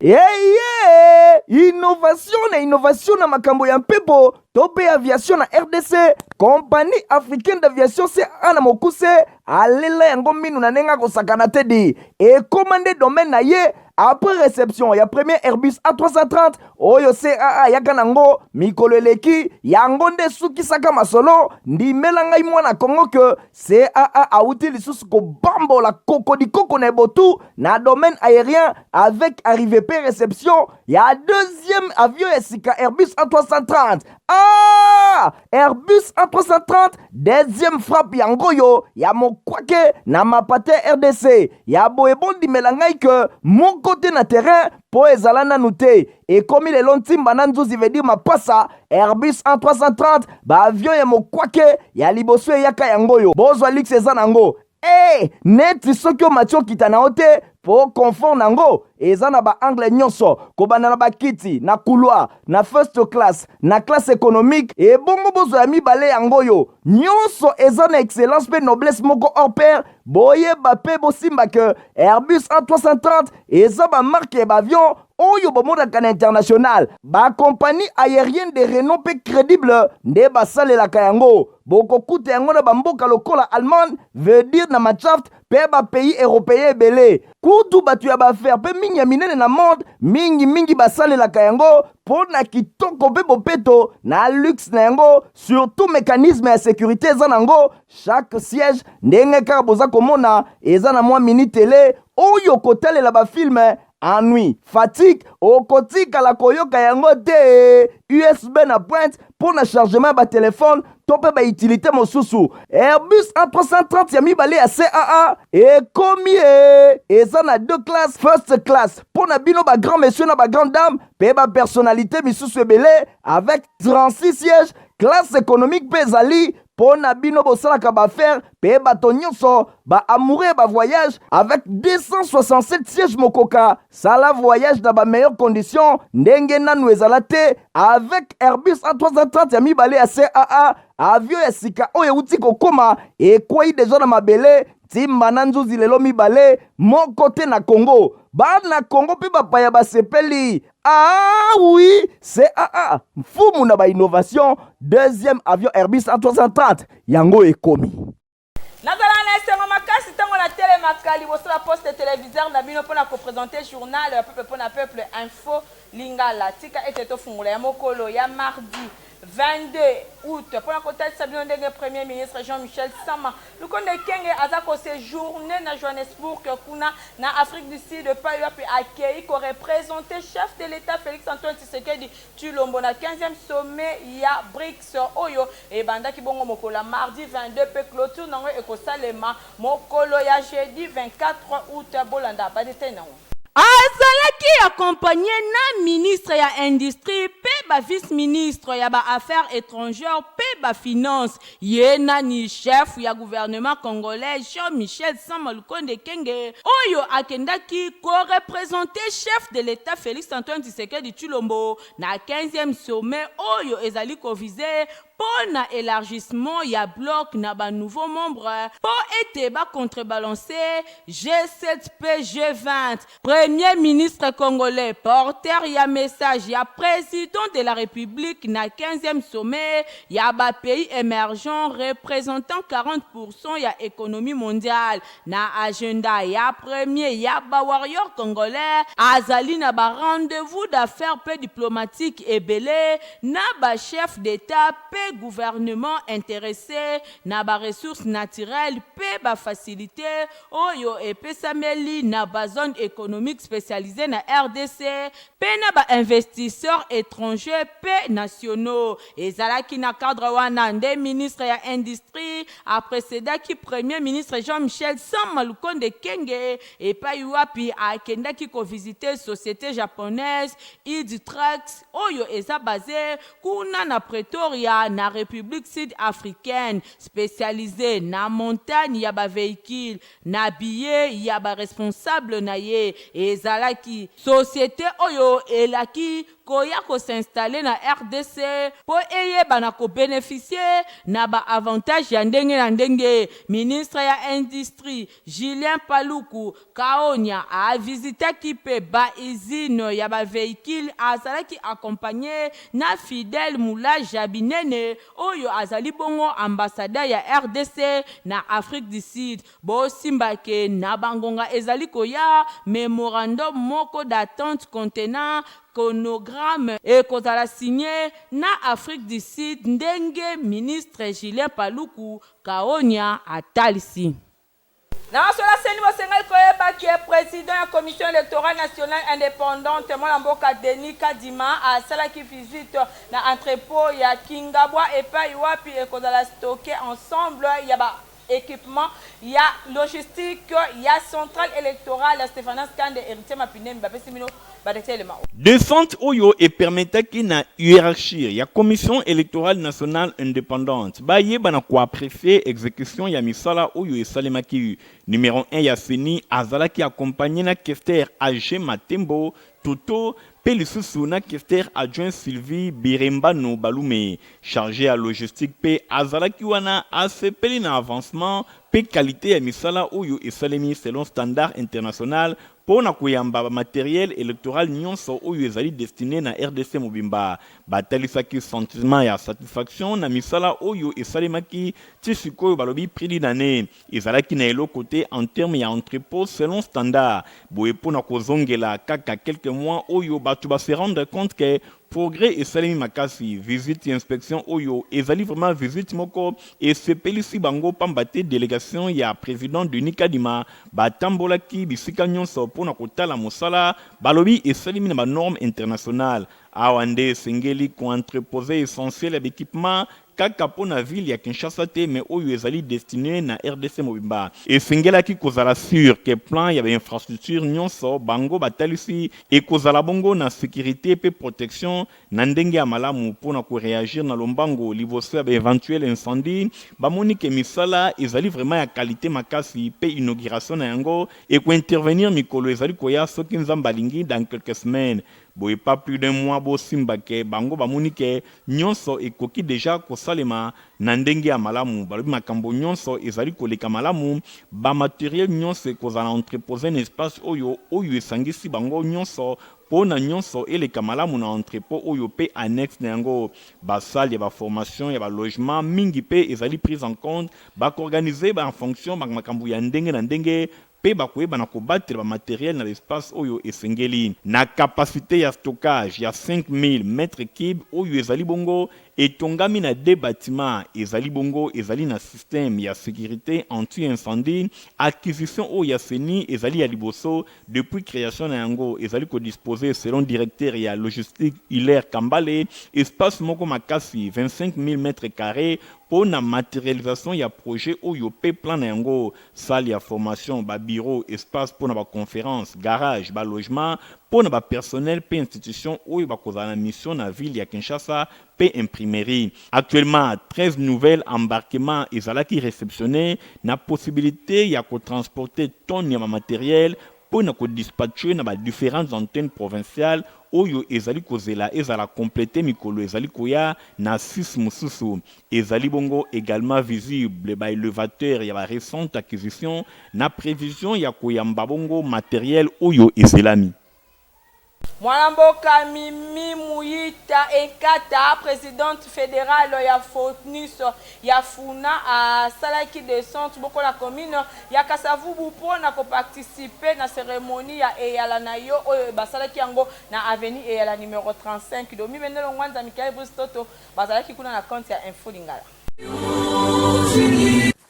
Eye! Innovation na innovation na makambo ya mpepo to mpe aviation na rdc, Compagnie africaine d'aviation CAA na mokuse alela yango minu na ndenge akosakana te di ekoma nde domaine na ye après réception ya premier Airbus A330 oyo CAA ayaka nango mikolo eleki. Yango nde esukisaka masolo. Ndimela ngai mwana Kongo ke CAA awuti lisusu kobambola kokodikoko na ebotu na domaine aérien avec arrivée pe réception ya deuxième avion ya sika Airbus A330. Ah! Airbus A330 deuxième frappe yango oyo ya mokwake na mapate RDC ya boye. Bondimela ngai ke moko te na terrain mpo ezala nanu te. Ekomi lelo ntimba na nzuzi, veut dire mapasa. Airbus A330, baavion ya mokwake ya liboso eyaka yango oyo. Bozwa luxe eza nango e neti soki omati okita na yo te, mpo confort nango eza na baangle nyonso, kobanda na bakiti na couloir, na first class, na classe économique. Ebongo bozwa ya mibale yango oyo, nyonso eza na excellence mpe noblesse moko hors pair. Boyeba mpe bosimba ke Airbus A330 eza bamarque ya baavion oyo bomonaka na international. Bacompagnie aérienne de renom mpe crédible nde basalelaka yango. Bokokuta yango na bamboka lokola Allemagne, veut dire na Mannschaft, mpe bapays européen ebele. Kutu bato ya baaffaires mpe mingi ya minene na monde mingimingi basalelaka yango mpo na kitoko mpe bopeto na luxe na yango. Surtout mécanisme ya sécurité eza nango. Chaque siège, ndenge kaka boza komona, eza na mwa mini télé oyo kotalela bafilm. Ennui, fatigue, okotikala koyoka yango te. USB na pointe mpo na chargement ya batelefone to mpe bautilité mosusu. Airbus A330 ya mibale ya CAA ekomi e eza na deux classes: first class mpo na bino bagrand monsieur na bagrand dame mpe bapersonnalité misusu ebele avec 36 sièges. Classe économique mpe ezali mpo na bino bosalaka baaffaires mpe bato nyonso baamoureux ya bavoyage avec 267 sièges. Mokoka sala voyage na bameilleures conditions ndenge nanu ezala te avec Airbus A330 ya mibale ya CAA. Avion ya sika oyo euti kokóma, ekwei deja na mabele ntimba na nzuzi lelo mibale, moko te na Congo. Bana Congo mpe bapaya basepeli. Ah oui, CAA mfumu na bainnovation. Deuxième avion Airbus A330 yango ekomi. Nazala na esengo makasi ntango natelemaka liboso ya poste téléviseur na bino mpona koprésenter journal ya peuple mpona peuple, Info Lingala. Tika ete tofungola ya mokolo ya mardi 22 août mpona kotalisa bino ndenge premier ministre Jean-Michel Sama Lukonde Kenge aza koséjourner na Johannesburg, kuna na Afrique du Sud, epai wapi akei koreprésenter chef de l'État Félix Antoine Tshisekedi Tshilombo na 15e sommet ya BRICS oyo ebandaki bongo mokolo ya mardi 22 mpe clôture nango ekosalema mokolo ya jeudi 24 août. Bolanda badétails nango. Azalaki accompagné na ministre ya Industrie mpe bavice-ministre ya baaffaires étrangères mpe bafinance. Ye nani? Chef ya gouvernement congolais Jean-Michel Sama Lukonde Kenge oyo akendaki koreprésenter chef de l'État Félix Antoine Tshisekedi Tshilombo na 15e sommet oyo ezali koviser mpo na élargissement ya bloc na banouveau membre mpo ete bacontrebalancer G7 mpe G20. Premier ministre congolais, porteur ya message ya président de la République na 15e sommet ya bapays émergents représentant 40 ya économie mondiale. Na agenda ya premier ya bawarrior congolais, azali na barendez-vous d'affaires mpe diplomatique ebele na bachef d'État mpe gouvernement intéressé na baressources naturelles mpe bafacilité oyo epesameli na bazone économique spécialisée na RDC mpe na bainvestisseurs étrangers mpe nationaux. Ezalaki na cadre wana nde ministre ya Industrie aprécédaki premier ministre Jean-Michel Sama Lukonde Kenge epai wapi akendaki kovisiter société japonaise Idtrax oyo eza basé kuna na Pretoria. na Republique Sud Africaine specialise na montagne ya ba vehicules na billet ya ba responsables na ye ezalaki societe oyo elaki koya ko s'installer na rdc mpo eyeba na ko beneficier na ba avantages ya ndenge na ndenge. Ministre ya Industrie, Julien Paluku Kaonya a visitaki mpe ba usines ya ba vehicules, azalaki accompagner na Fidèle Mulaja Binene oyo azali bongo ambassadeur ya rdc na Afrique du Sud. Bosimba ke na ba ngonga ezali koya, memorandum moko d'attente contenant chronogramme ekozala signe na Afrique du Sud ndenge ministre Julien Paluku Kaonya atalisi. Na masolo ya ceni, bosengeli koyeba que president ya Commission electorale nationale independante, mwana mboka Denis Kadima asalaki visite na entrepot ya Kingabwa epayi wapi ekozala stocke ensemble ya ba equipements ya logistique ya centrale electorale. Stephanas Kande, Heritier Mapindemi bapesi bino ba details elema oyo. Descente oyo e permettaki na hierarchie ya Commission electorale nationale independante bayeba na ko apprecier execution ya misala oyo esalemaki. Numero un ya ceni azalaki accompagner na questeur Age Matembo Toto mpe lisusu na questeur adjoint Sylvie Birembano Balume. Charge ya logistique mpe azalaki wana asepeli na avancement mpe qualite ya misala oyo esalemi selon standard international Mpo na koyamba ba materiels electorales nionso oyo ezali destines na rdc mobimba. Batalisaki sentiment ya satisfaction na misala oyo esalemaki ti sikoyo, balobi prix d'une annee ezalaki na eloko te en termes ya entrepot selon standard. Boye mpo na kozongela kaka quelques mois oyo batu ba se rendre compte que Progrès esalemi makasi, visite ya inspection oyo ezali vraiment visite moko esepelisi bango pamba te delegation ya president Denis Kadima batambolaki bisika nionso mpo na kotala mosala balobi esalemi na ba normes internationales. Awa nde esengeli ko entreposer essentiel ya b'equipements Kaka mpo na ville ya Kinshasa te mais oyo ezali destine na rdc mobimba. Esengelaki kozala sur que plan ya ba infrastructures nionso bango batalisi ekozala bongo na securite mpe protection na ndenge ya malamu mpo na ko reagir na lombango liboso ya ba eventuels incendies. Bamoni que misala ezali vraiment ya qualite makasi mpe inauguration na yango eko intervenir mikolo ezali koya soki Nzambe alingi dans quelques semaines. Boye pas plus d'un mois bo simba ke bango ba moni ke nionso ekoki dejà kosalema na ndenge ya malamu. Balobi makambo nionso ezali koleka malamu, ba materiels nionso ekozala entrepose na espace oyo, oyo esangisi bango nionso po na nionso eleka malamu na entrepot oyo pe annexe na yango. Ba salles ya ba formations, ya ba logements mingi pe ezali prise en compte, bako organiser ba en fonction ba makambo ya ndenge na ndenge mpe bakoyeba na kobatela ba materiels na ba espaces oyo esengeli. Na capacite ya stockage ya 5000 mètres cubes oyo ezali bongo etongami na deux batiments ezali bongo ezali na système ya securite anti-incendie. Acquisition oyo ya ceni ezali ya liboso depuis creation na yango ezali ko disposer selon directeur ya logistique Hilaire Kambale espace moko makasi 25.000 mètres carres mpo na materialisation ya projet oyo mpe plan na yango. Salle ya formation, ba bureaux, espace mpo na ba conferences, garage, ba logements mpo na ba personnels mpe institutions oyo bakozala na mission na ville ya Kinshasa mpe imprimerie. Actuellement, 13 nouvelles embarquements ezalaki receptionner na possibilite ya ko transporter tonnes ya ba materiels mpo na ko dispatcher na ba differentes antennes provinciales oyo ezali kozela ezala completer mikolo ezali koya na six mosusu. Ezali bongo egalement visible ba elevateurs ya ba recentes acquisitions na prevision ya koyamba bongo materiel oyo ezelami. Mwana mboka Mimi Muyita Enkata, presidente federale ya Fonus ya Funa asalaki descente boko na commune ya Kasa-Vubu mpo na ko participer na ceremonie ya Eyala na yo oyo basalaki yango na avenue Eyala numero 35. Domi Bendelo Ngwanza, Michael Brice Toto Bazalaki kuna na compte ya Info Lingala.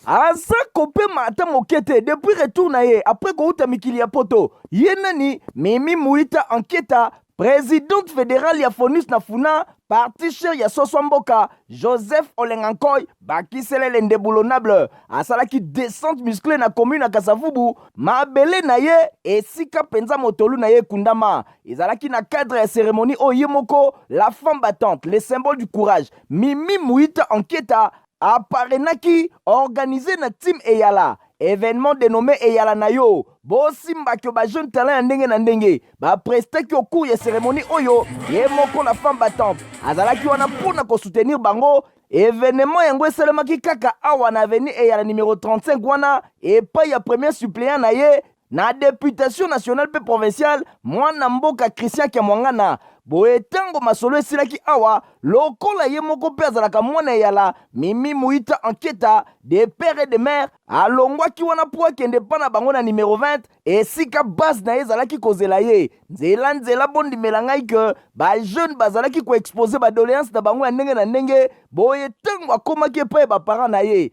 Aza kopema ata moke te depuis retour na ye après kowuta mikili ya poto. Ye nani? Mimi Muita Anketa, presidente federale ya Fonus na Funa. Parti cher ya soso mboka Joseph Olengankoy bakisele l'indéboulonnable asalaki descente musclée na commune ya Kasavubu, mabele na ye esika mpenza motolu na ye ekundama. Ezalaki na cadre ya cérémonie oyo ye moko la femme battante, le symbole du courage, Mimi Muita Ankieta aparenaki, organisé na team Eyala, événement dénommé Eyala na yo. Bosimbaki ba jeune talent ya ndenge na ndenge baprestaki au cours ya cérémonie oyo ye moko la femme battante azalaki wana mpona kosoutenir bango. Événement yango esalemaki kaka awa na avenue Eyala numéro 35, wana epai ya premier suppléant na ye na députation nationale mpe provinciale, mwana mboka Christian Kiamwangana. Boye ntango masolo esilaki awa, lokola ye moko mpe azalaka mwana Eyala, Mimi Muita Anketa de père et de mère alongwaki wana mpo akende mpa na bango na numero 20, esika base na ye ezalaki kozela ye nzela nzela. Bondimela ngai ke bajeune bazalaki koexposer badoléance na bango ya ndenge na ndenge. Boye ntango akomaki epai ya baparent na ye,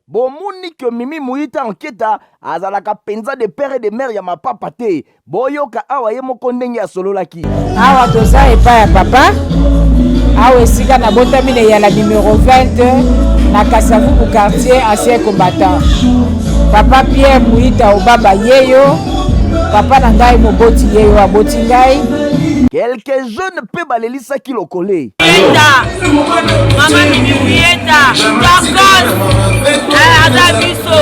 bomoni ke Mimi Muita Anketa azalaka mpenza de père et de mère ya mapapa te. Boyoka awa ye moko ndenge asololaki. Awa toza epai ya papa, awa esika nabotami na Eyala numero 20 na Kasavubu quartier, ancien combattant. Papa Pierre Muita Obaba yeyo, papa na ngai moboti, yeyo aboti ngai. Quelques jeunes mpe balelisaki lokole. Muyeta, mama Mimi Muyeta, Tokos, aza biso,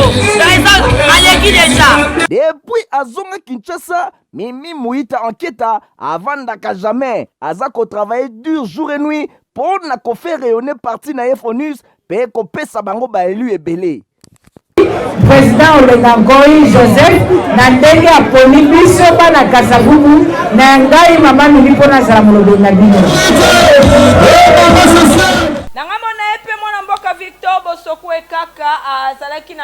eza aleki deja. Depuis azonga Kinshasa, Mimi Muita Anketa avandaka jamais, aza kotravailler dur jour et nuit mpo na kofaire rayonner parti na ye Fonus mpe kopesa bango baélu ebele. Président Olenga Nkoi Joseph na ndenge aponi biso bana Kasavubu na ngai mama Mimi mpo nazala molobeli na bino. Na ngambo na ye mpe, mwana mboka Victor Bosoku ekaka azalaki na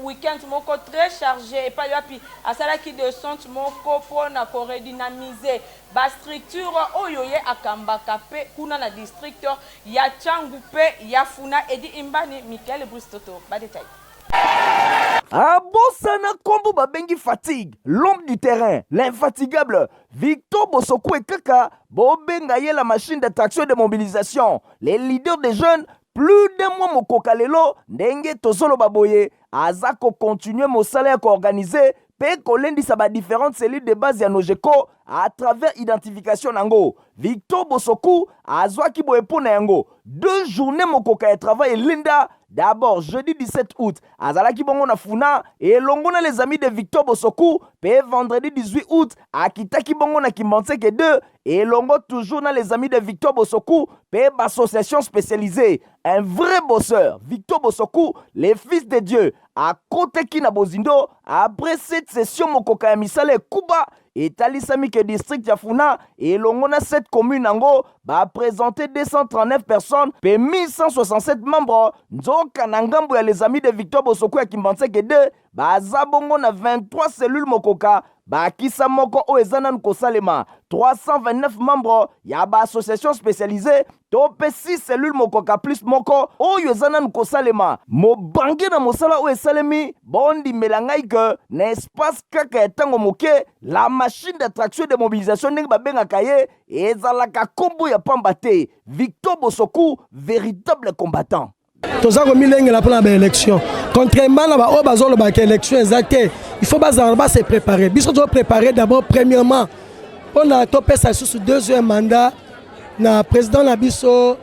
weekend moko très chargé, epai wapi asalaki descente moko mpona koredynamiser bastructure oyo ye akambaka mpe kuna na district ya Tshangu mpe ya Funa. Edi Imbani, Michael Bristoto, badétail. Abosana nkombo babengi fatigue, l'homme du terrain, l'infatigable Victor Bosoku ekaka, bobenga ye la machine d'attraction et de mobilisation, les leaders des jeunes. Plus d'un mois mokoka lelo ndenge tozoloba boye, aza kocontinuer mosala ya koorganiser mpe kolendisa badifférentes cellules de base ya Nojeko à travers identification nango. Victor Bosoku azwaki boye mpo na yango 2 journées mokoka ya travail elinda. D'abord jeudi 17 août, azalaki bongo na Funa elongo na les amis de Victor Bosoku, mpe vendredi 18 août akitaki bongo na Kimbanseke 2 elongo toujours na les amis de Victor Bosoku mpe baassociation spécialisée. Un vrai bosseur, Victor Bosoku, le fils de Dieu, akotaki na bozindo. Après cette session mokoka ya misala ekuba, etalisami ke district ya Funa elongo na 7 commune yango baprésente 239 personnes mpe 1167 membres. Nzoka na ngambo ya les amis de Victor Bosoku ya Kimbanseke 2, baza bongo na 23 cellule mokoka, bakisa moko oyo eza nanu kosalema, 329 membres ya baassociation spécialisée to mpe 6 cellule mokoka plus moko oyo eza nanu kosalema. Mobange na mosala oyo esalemi, bondimela ngai ke na espace kaka ya ntango moke, la machine d'attraction de mobilisation ndenge babengaka ye ezalaka nkombo ya pamba te. Victor Bosoku, véritable combattant. Toza komilengela mpona baélection, contrairement na baoyo bazolobaka élection eza te. Il faut bazala base préparer. Biso tozopréparer d'abord, premièrement, mpona topesa lisusu deuxième mandat na président na biso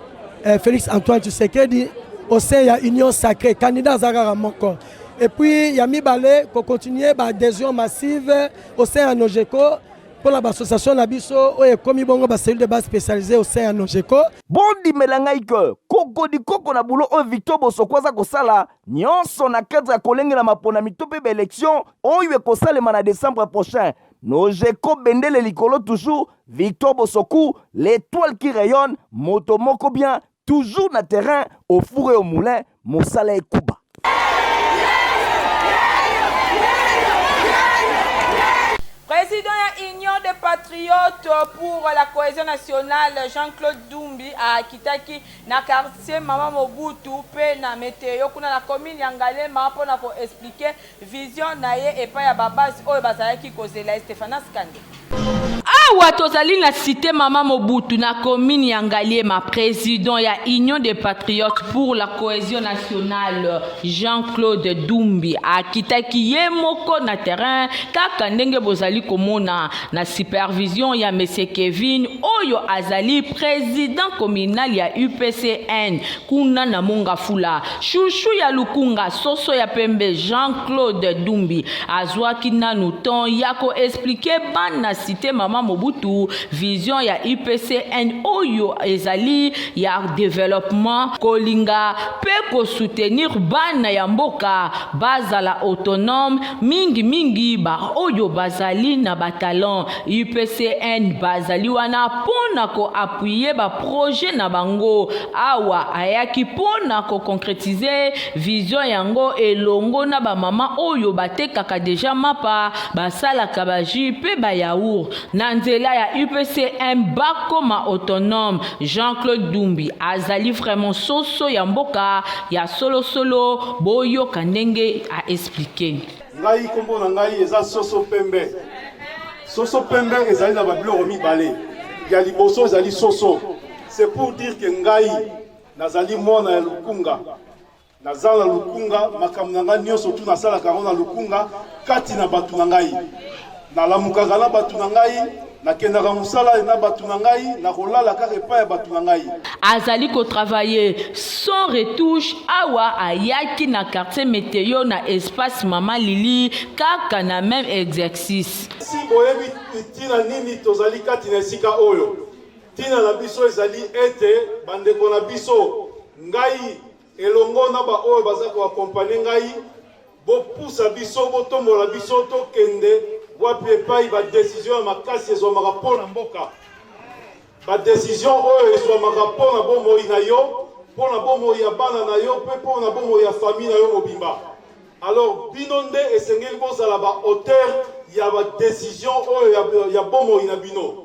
Félix Antoine Tshisekedi au sein ya Union sacrée. Candidat aza kaka moko. Et puis ya mibale, kocontinue baadhésion massive au sein ya Nojeko mpona baassociation na biso oyo ekomi bongo bacellule de base spécialisée au sein ya Nojeko. Bondimela ngai ke kokodi koko na bulo oyo Victor Bosoko aza kosala nyonso na cadre ya kolengela maponami to mpe baélection oyo ekosalema na décembre prochain. Nojeko, bendele likolo toujours. Victor Bosoku, l'étoile qui rayonne, moto moko bien, toujours na terrain, au four et au moulin, mosala ekuba. Président ya Union des patriotes pour la cohésion nationale, Jean-Claude Dumbi, akitaki na quartier Mama Mobutu mpe na Meteo kuna na commune ya Ngaliema mpona koexpliquer vision na ye epai ya babase oyo bazalaki kozela. Estefanas Kande. Awa tozali na cite Mama Mobutu na commune ya Ngaliema, president ya Union des patriotes pour la cohesion nationale Jean-Claude Dumbi akitaki ye moko na terrain kaka ndenge bozali komona na supervision ya Monsieur Kevin oyo azali president communal ya UPCN kuna na Mongafula. Chouchou ya Lukunga, soso ya pembe Jean-Claude Dumbi azwaki nanu temps ya ko expliquer bana cite Mama Mobutu vision ya UPCN oyo ezali ya developpement, kolinga pe ko soutenir bana ya mboka bazala autonome, mingi mingi ba oyo bazali na ba talent. UPCN bazali wana po na ko appuyer ba projets na bango. Awa ayaki po na ko concretiser vision yango elongo na ba mama oyo batekaka dejà mapa, basalaka ba jus pe ba yaourt. Na nzela ya UPCM bakoma autonome. Jean-Claude Dumbi azali vraiment soso ya mboka ya solo solo, boyoka ndenge a expliquer. Ngai kombo na ngai eza soso pembe. Soso pembe ezali na babiloko mibale. Ya liboso ezali soso. C'est pour dire que ngai nazali mwana ya Lukunga. Naza na Lukunga, makambo na ngai nyonso tu nasalaka yango na Lukunga kati na bato na ngai. Nalamukaka na bato na ngai, nakendaka mosala na bato na ngai, nakolala kaka epai ya bato na ngai. Azali ko travailler sans retouche awa ayaki na quartier meteo na espace mama Lili kaka na meme exercice. Si boyebi ntina nini tozali kati na esika oyo, ntina na biso ezali ete bandeko na biso, ngai elongo na baoyo baza ko accompagner ngai, bopusa biso, botombola biso, tokende wapi epai ba decision ya makasi ezwamaka mpo na mboka, ba decision oyo ezwamaka mpo na bomoi na yo, mpo na bomoi ya bana na yo mpe mpo na bomoi ya famille na yo mobimba. Alors bino nde esengeli bozala ba auteur ya ba decision oyo ya bomoi na bino.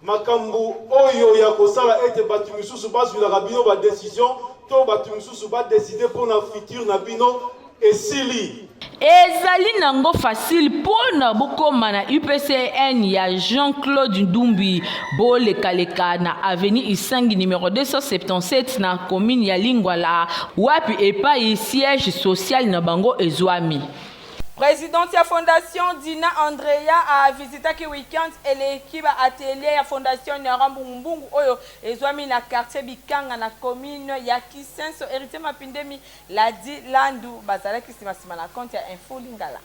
Makambo oyo ya kosala ete bato misusu bazwilaka bino ba decision to bato misusu ba decider mpo na futur na bino esili. Ezali nango facile pona bokoma na UPCN ya Jean Claude Ndumbi bolekaleka na avenue Isangi numero 277 na commune ya Lingwala wapi epayi siège social na bango ezwami. Presidente ya Fondation Dina Andrea a visitaki week-end eleki ba ateliers ya Fondation Nyara Mbungu Mbungu oyo ezwami na quartier Bikanga na commune ya Kisenso. Heritier Mapindemi, Ladi Landu bazalaki sima sima na compte ya Info Lingala.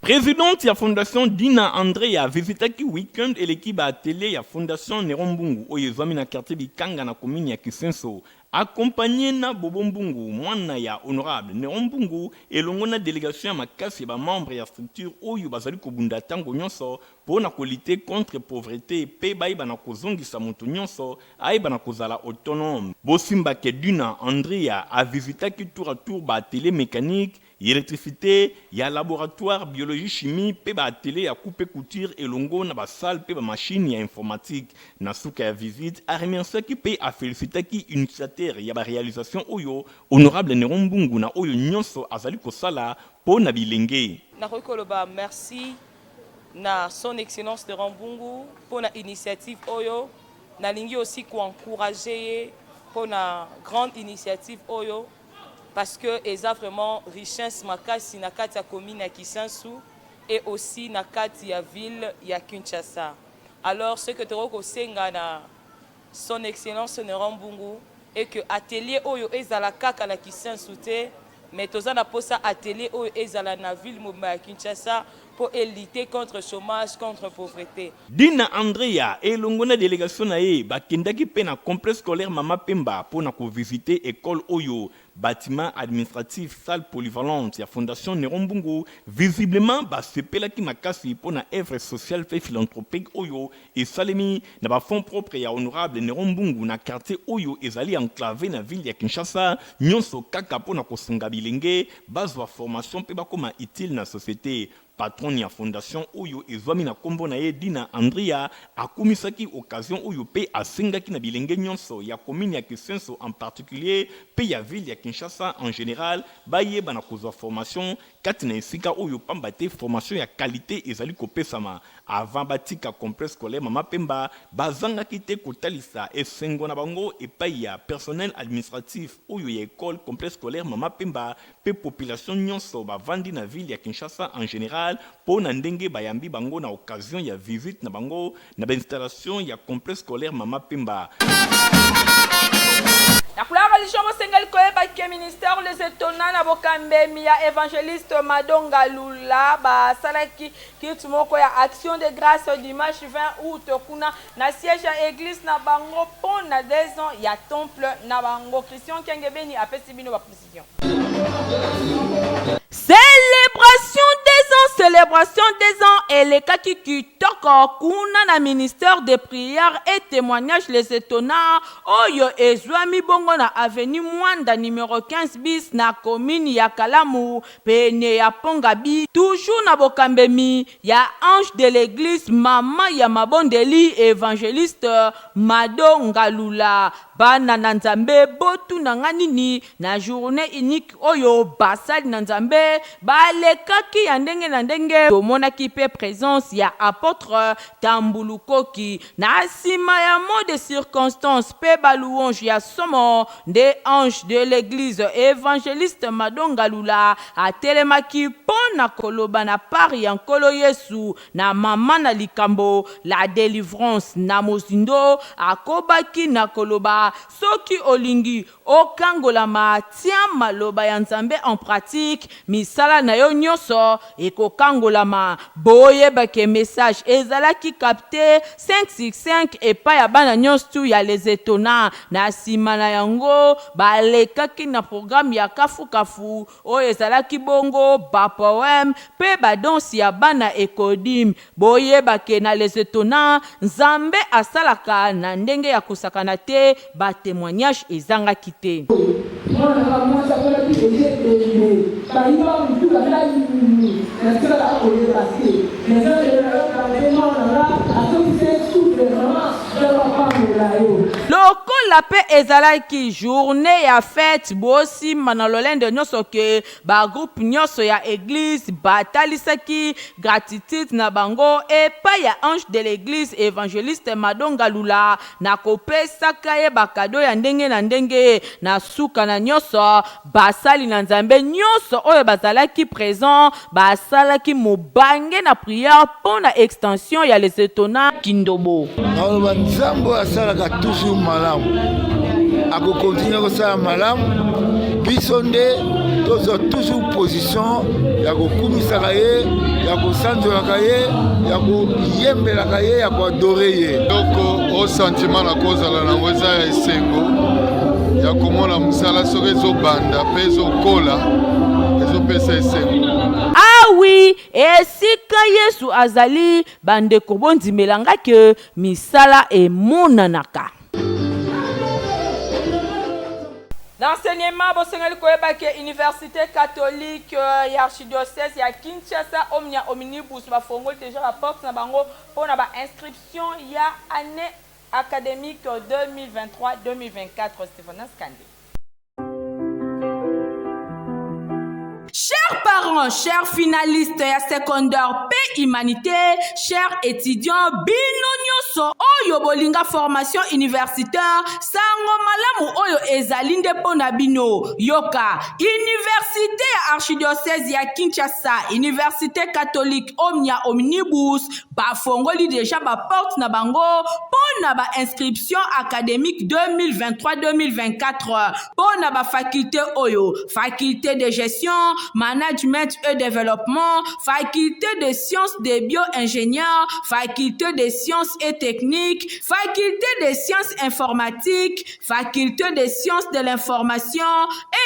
Presidente ya Fondation Dina Andrea a visitaki week-end eleki ba ateliers ya Fondation Nero Mbungu oyo ezwami na quartier Bikanga na commune ya Kisenso. Accompagne na Bobo Mbungu, mwana ya Honorable Neron Mbungu, elongo na delegation ya makasi ya ba membres ya structure oyo bazali kobunda tango nionso po na ko lutter contre pauvrete pe bayeba na kozongisa moto nionso ayeba na kozala autonome. Bosimba que Duna Andrea a visitaki tour à tour ba ateliers mecaniques, y'electricite, ya laboratoire, biologie, chimie mpe ba ateliers ya coupe et couture elongo na ba salles mpe ba machines ya informatique. Na suka ya visite, a remerciaki mpe a felicitaki initiateur ya ba realisations oyo, Honorable Neron Mbungu na oyo nionso azali kosala mpo na bilenge. Nakoki koloba merci na son excellence Neron Mbungu mpo na initiative oyo. Nalingi aussi ko encourager ye mpo na grande initiative oyo. Parce que eza vraiment richesse makasi na kati ya commune ya Kisensu et aussi na kati ya ville ya Kinshasa. Alors ce que tokoki kosenga na son excellence Neron Mbungu est que atelier oyo ezala kaka na Kisensu te mais toza na posa atelier oyo ezala na ville mobimba ya Kinshasa po e lutter contre chomage, contre pauvrete. Dina Andrea elongo na delegation na ye bakendaki mpe na Complexe scolaire Mama Pemba mpo na ko visiter ecole oyo batiment administratif, salle polyvalente ya Fondation Neron Mbungu. Visiblement basepelaki makasi mpo na œuvre sociale mpe philanthropique oyo esalemi na ba fonds propres ya Honorable Neron Mbungu na quartier oyo ezali enclave na ville ya Kinshasa, nionso kaka mpo na kosunga bilenge bazwa formation mpe bakoma utile na societe. Patronne ya fondation oyo ezwami na kombo na ye Dina Andria akumisaki occasion oyo pe asengaki na bilenge nionso ya commune ya Kisenso en particulier pe ya ville ya Kinshasa en general bayeba na kozwa formation kati na esika oyo pamba te formation ya qualite ezali kopesama. Avant batika complexe scolaire Mama Pemba, bazangaki te kotalisa esengo na bango epayi ya personnel administratif oyo ya ecole complexe scolaire Mama Pemba pe population nionso bavandi na ville ya Kinshasa en general po na ndenge bayambi bango na occasion ya visite na bango na ba installations ya complexe scolaire Mama Pemba. Na couleur religion bosengeli koyeba ke ministère Les Etonnants na bokambemi ya evangeliste Mado Ngalula basalaki culte moko ya action de grâce dimanche 20 août kuna na siège ya eglise na bango mpo na deux ans ya temple na bango. Christian Nkengebeni apesi bino ba précisions. Celebration des ans, celebration des ans elekaki kitoko kuna na ministère de prière et témoignage les étonnants oyo ezwami bongo na avenue Mwanda numero 15 bis na commune ya Kalamu pene ya pont Gaby toujours na bokambemi ya ange de l'église mama ya mabondeli evangeliste Mado Ngalula. Bana na Nzambe botuna nga nini na journee unique oyo basali na Nzambe balekaki ya ndenge na ndenge tomonaki pe presence ya apotre Tambu Lukoki na sima ya mot de circonstance pe ba louange ya somo nde ange de l'eglise evangeliste Mado Ngalula atelemaki po na koloba na part ya Nkolo Yesu Na mama na likambo la delivrance na mozindo akobaki na koloba, Soki olingi okangolama, tia maloba ya Nzambe en pratique, misala na yo nionso ekokangolama. Boyeba ke message ezalaki capte 5 sur 5 epai ya bana nionso tout ya Les Etonnants. Na sima na yango, balekaki na programme ya kafu-kafu Oyo ezalaki bongo ba poèmes pe ba danses ya bana Ecodim. Boyeba ke na Les Etonnants, Nzambe asalaka na ndenge ya kosakana te, ba temoignages ezangaki te. Mwana na nga mwasi amonaki dejà ebembe bayiba mutu ata libumu natikala koyeba te mais nzambe lelo nayo garde mwana na nga azongisi ye souffle vraiment nzambe apambola yo. Lokola pe ezalaki journee ya fete bosimba na lolendo nionso que ba groupes nionso ya eglise batalisaki gratitude na bango epai ya ange de l'eglise evangeliste Mado Ngalula na kopesaka ye ba cadeaux ya ndenge na ndenge. Na suka na nionso basali na Nzambe nionso oyo bazalaki present Basalaki mobange na prière mpo na extension ya Les Etonnants Kindobo. Nakoloba Nzambe oyo asalaka toujours malamu akokontinue kosala malamu. Biso nde tozwa toujours position ya kokumisaka ye, ya kosanzolaka ye, ya koyembelaka ye, ya koadore ye. Eloko o sentiment nakozala nango eza ya esengo ya komona mosala soki ezobanda mpe ezokola ezopesa esengo. Ah oui, esika Yesu azali, ba ndeko bondimela nga que misala emonanaka. Na enseignement, bosengeli koyeba ke Universite catholique ya archidiocèse ya Kinshasa Omnia Omnibus bafongoli dejà ba portes na bango mpo na ba inscriptions ya annee academique 2023-2024. Stephanas Kande. Chers parents, chers finalistes ya secondaire pe humanité, chers étudiants, bino nyonso oyo bolinga formation universitaire, sango malamu oyo ezali nde mpo na bino. Yoka, Université ya Archidiocèse ya Kinshasa, Université catholique Omnia Omnibus, bafongoli deja ba porte na bango mpo na ba inscription académique 2023-2024 mpo na ba faculté oyo: faculté de gestion, management et développement, faculté de sciences de bio-ingénieur, faculté de sciences et techniques. techniques, faculté des sciences informatiques, faculté des sciences de l'information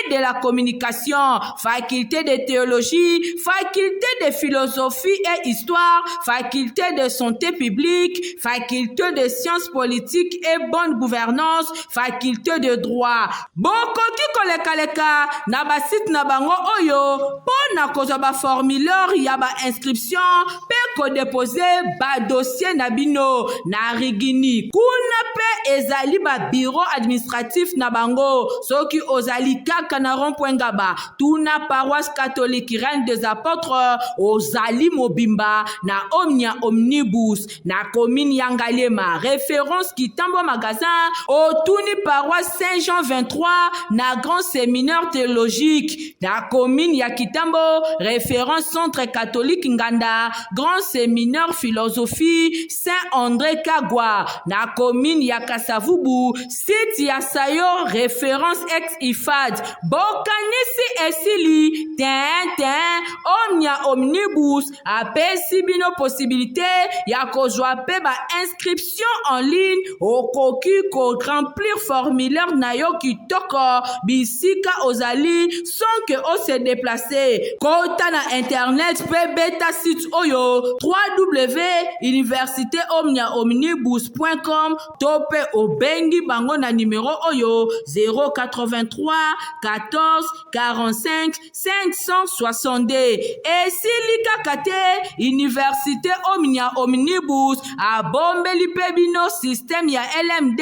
et de la communication, faculté de théologie, faculté de philosophie et histoire, faculté de santé publique, faculté de sciences politiques et bonne gouvernance, faculté de droit. Bokoki kolekaleka na basite na bango oyo mpo na kozwa baformulaire ya bainscription mpe kodepose badossier na bino na Rigini. Kuna mpe ezali babiro administratif na bango. Soki ozali kaka na rond-point Ngaba, tuna paroisse catholique Reine des Apôtres, ozali mobimba na Omnia Omnibus na commune ya Ngaliema, référence Kitambo magasin, otuni paroisse Saint-Jean 23 na grand séminaire théologique na commune ya Kitambo, référence centre catholique Nganda, grand séminaire philosophie Saint-André Kagwa na commune ya Kasavubu, site ya Sayo, référence ex IFAD. Bokanisi esili tin Omnia Omnibus apesi bino possibilité ya kozwa mpe ba inscription en ligne. Okoki koremplir formulaire na yo kitoko bisika ozali sans que ose déplacer. Kota na internet mpe beta site oyo www.universitéomniaomnibus.com to mpe obengi bango na nimero oyo 083 14 45 562. Esili kaka te, Université Omnia Omnibus abombeli mpe bino système ya LMD,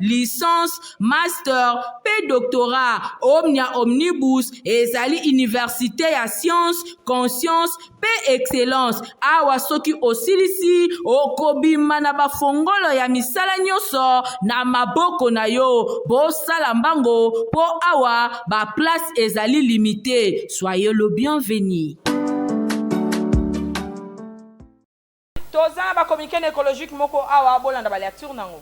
licence, master mpe doctorat. Omnia Omnibus ezali université ya science, conscience mpe excellence. Awa soki osilisi, okobima na bafongolo ya misala nyonso na maboko na yo. Bosala mbango mpo awa baplace ezali limité. Soyez le bienvenu. Toza na bacommuniqué na écologique moko awa, bolanda balecture nango.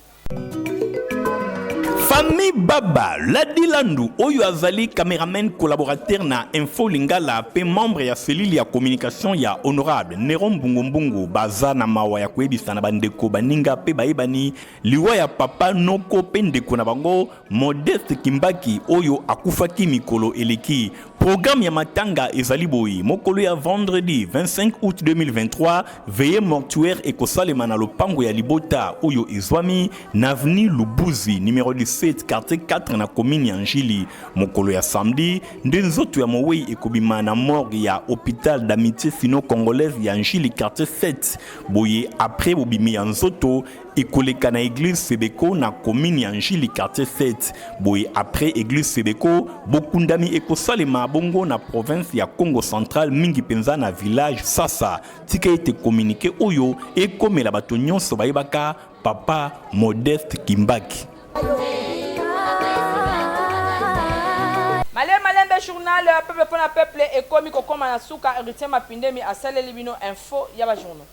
Famille Baba Ladi Landu oyo azali cameraman collaborateur na Info Lingala pe membre ya cellule ya communication ya honorable Nero Mbungu Mbungu baza na mawa ya koyebisa na bandeko, baninga pe bayebani liwa ya papa noko pe ndeko na bango Modeste Kimbaki oyo akufaki mikolo eleki. Programme ya matanga ezali boye: mokolo ya vendredi 25 août 2023, veillée mortuaire ekosalema na lopango ya libota oyo ezwami na avenue Lubuzi numéro 17, quartier 4, na commune ya Njili. Mokolo ya samedi nde nzoto ya mowei ekobima na morgue ya hôpital d'amitié sino-congolaise ya Njili, quartier 7. Boye après bobimi ya nzoto, ekoleka na église Sebeko na commune ya Njili, quartier 7. Boye après église Sebeko, bokundami ekosalema bongo na province ya Congo Central, mingi mpenza na village Sasa. Tika ete communiqué oyo ekomela bato nyonso bayebaka papa Modeste Kimbaki. Malembe malembe, journal peuple mpona peuple ekomi kokóma na suka. Héritier Mapindemi asaleli bino info ya bajournaux.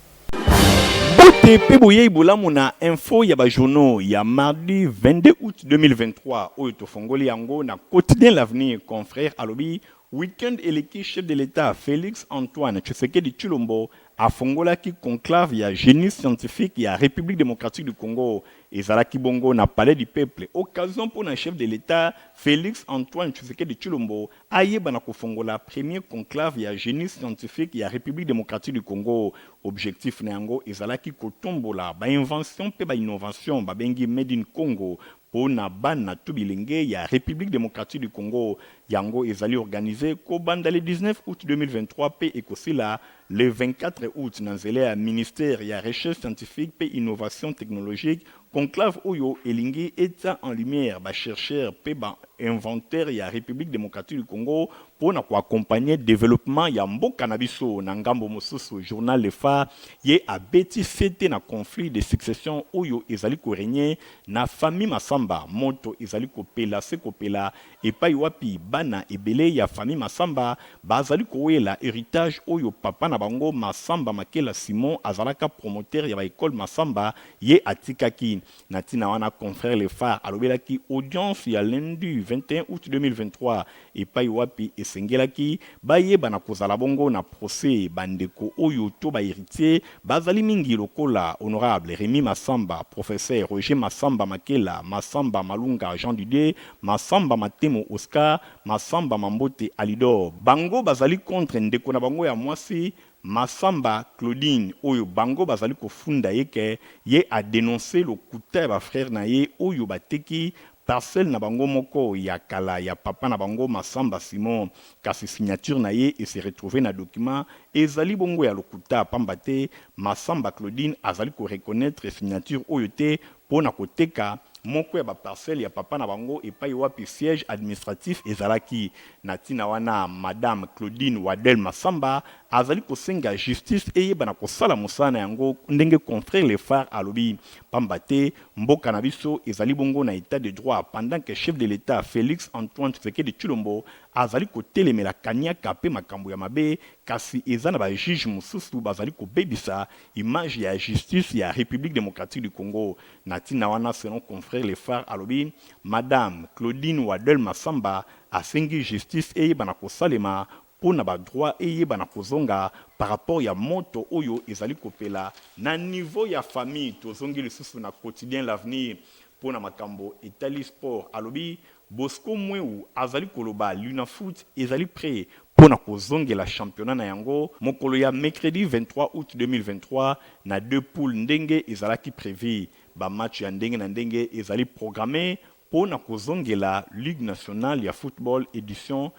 Bote mpe boyei bolamu na info ya bajournaux ya mardi 22 août 2023 oyo tofongoli yango na quotidien L'Avenir. Confrère alobi week-end eleki, chef de l'État Félix Antoine Tshisekedi Tshilombo afongolaki conclave ya génie scientifique ya République démocratique du Congo. Ezalaki bongo na Palais du Peuple, occasion mpo na chef de l'État Félix Antoine Tshisekedi Tshilombo ayeba na kofongola premier conclave ya génie scientifique ya République démocratique du Congo. Objectif na yango ezalaki kotombola bainvention mpe bainnovation babengi Made in Congo mpo na bana to bilenge ya République démocratique du Congo. Yango ezali organisé kobanda le 19 août 2023 mpe ekosila le 24 août na nzela ya ministère ya Recherche scientifique mpe Innovation technologique. Conclave oyo elingi etia en lumière bachercheur mpe bainventeur ya République démocratique du Congo mpo na koaccompagner développement ya mboka na biso. Na ngambo mosusu, journal Le Phare ye abeti sete na conflit de succession oyo ezali korégner na famille Masamba. Moto ezali kopela se kopela epai wapi bana ebele ya famille Masamba bazali kowela héritage oyo papa na bango Massamba Makela Simon azalaka promoteur ya ba ecoles Massamba ye atikaki. Na tina wana confrère Le Phare alobelaki audience ya lundi 21 aout 2023 epayi wapi esengelaki bayeba na kozala bongo na procès ba ndeko oyo to ba heritiers bazali mingi lokola honorable Remy Massamba, professeur Roger Massamba Makela, Massamba Malunga Jean Didier, Massamba Matemo Oscar, Massamba Mambote Alidor. Bango bazali contre ndeko na bango ya mwasi Massamba Claudine oyo bango bazali kofunda ye ke ye a denoncer lokuta ya ba frères na ye oyo bateki parcelle na bango moko ya kala ya papa na bango Massamba Simon kasi signature na ye e se retrouver na document ezali bongo ya lokuta pamba te Massamba Claudine azali ko reconnaitre signature oyo te po na koteka moko ya ba parcelles ya papa na bango epayi wapi siège administratif ezalaki. Na tina wana, Madame Claudine Wadel Massamba azali kosenga justice eyeba na kosala mosala na yango ndenge confrère Le Phare alobi pamba te mboka na biso ezali bongo na etat de droit pendant que chef de l'Etat Felix Antoine Tshisekedi Tshilombo azali kotelemela kaniaka pe makambo ya mabe kasi eza na ba juges mosusu bazali kobebisa Image ya justice ya Republique democratique du Congo. Na tina wana, selon confrère Le Phare alobi, Madame Claudine Wadel Massamba asengi justice eyebana kosalema mpo na ba droits eyebana kozonga par rapport ya moto oyo ezali kopela na niveau ya famille. Tozongi lisusu na quotidien L'avenir mpo na makambo etali sport. Alobi Bosco Mwewu azali koloba Linafoot ezali pret mpo na kozongela championnat na yango mokolo ya mercredi 23 aout 2023 na deux poules ndenge ezalaki prevu. Ba matchs ya ndenge na ndenge ezali programmes mpo na kozongela Ligue nationale ya football edition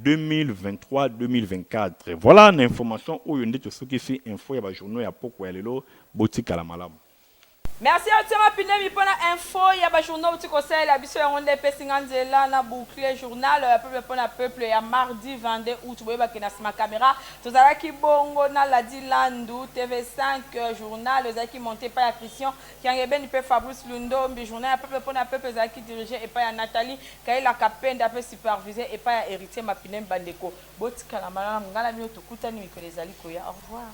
2023-2024. Voilà na information oyo nde tosukisi info ya ba journaux ya pokwa ya lelo. Botikala malamu. Merci Otie Mapinemi pona info ya ba journaux owuti kosalela biso yango nde epesi nga nzela na boucler journal ya peuple pona peuple ya mardi 22 aout boyeba ke na sima camera tozalaki bongo na Ladi Landu TV5 journal ezalaki monte epai ya Christian Kiangebeni pe Fabrice Lundombi journal ya peuple pona peuple ezalaki dirige epai ya Nathalie Kayila Kapenda pe supervise epai ya Heritier Mapinemi bandeko botikala malamu nga na bino tokutani mikolo ezali koya au revoir.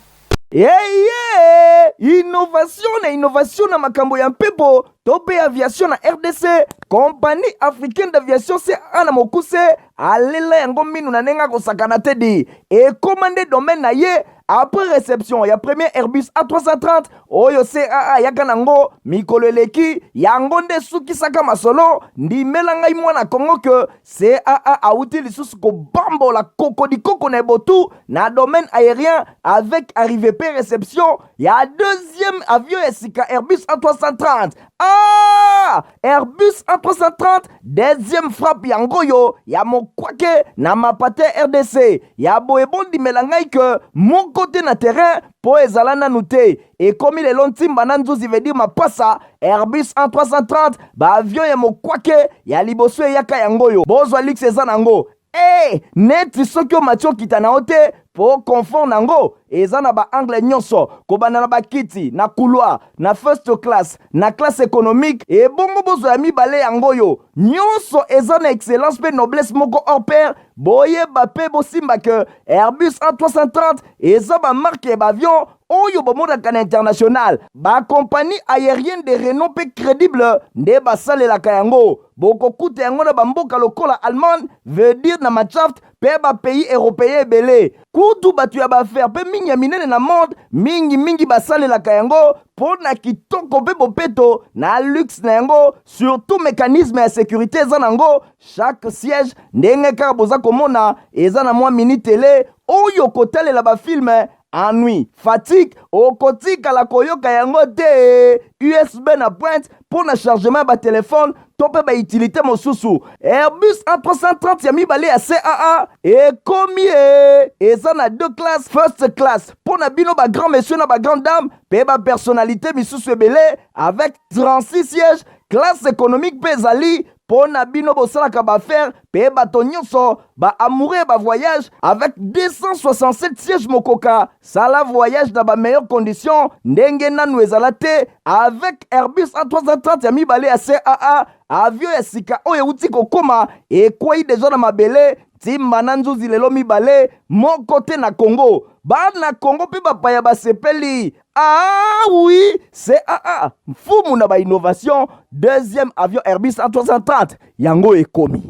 Eye! Innovation na innovation na makambo ya mpepo to mpe aviation na rdc, Compagnie africaine d'aviation CAA na mokuse alela yango minu na ndenge akosakana te di ekoma nde domaine na ye après reception ya premier Airbus A330 oyo CAA ayaka nango mikolo eleki, yango nde esukisaka masolo. Ndimela ngai mwana Congo que CAA awuti lisusu kobambola kokodikoko na ebotu na domaine aérien avec arrivée pe réception ya deuxième avion ya sika Airbus A330. Ah! Airbus A330 deuxième frappe yango oyo ya mokwake na mapate RDC ya boye bondimela ngai ke moko te na terrain po ezala nanu te ekomi lelo ntimba na nzuzi veut dire mapasa Airbus A330 ba avion ya mokwake ya liboso eyaka yango oyo bozwa luxe eza nango eh neti soki omati okita na yo te po confort nango eza na ba angle nyonso kobanda na bakiti na couloir na first class na classe économique ebongo bozwa ya mibale yango oyo nyonso eza na excellence mpe noblesse moko hors pair boyeba mpe bosimba ke Airbus A330 eza ba marque ya ba avion oyo bomonaka na international ba compagnie aérienne de renom mpe crédible nde basalelaka yango bokokuta yango na bamboka lokola Allemagne veut dire na Mannschaft mpe ba pays européen ebele kutu bato ya baaffaire mpe mingi ya minene na monde mingi mingi basalelaka yango mpo na kitoko mpe bopeto na luxe na yango surtout mécanisme ya sécurité eza nango chaque siège ndenge kaka boza komona eza na mwa mini tele oyo kotalela bafilme ennui fatigue okotikala koyoka yango te usb na pointe mpo na chargement ya batelefone to mpe bautilité mosusu airbus a330 ya mibale ya caa ekomi e eza na deux classes first class mpo na bino bagrand monsieur na bagrand dame mpe bapersonnalité misusu ebele avec 36 sièges classe économique mpe ezali mpo na bino bosalaka baaffaire mpe bato nyonso ba amoureux ya bavoyage avec 267 sièges mokoka sala voyage na bameilleure condition ndenge nanu ezala te avec Airbus A330 ya mibale ya CAA. Avion ya sika oyo euti kokoma ekwei deja na mabele ntimba na nzuzi lelo mibale moko te na Congo. Bana Congo mpe bapaya basepeli. Ah oui, CAA, mfumu na ba innovation, deuxième avion Airbus A330 yango ekomi.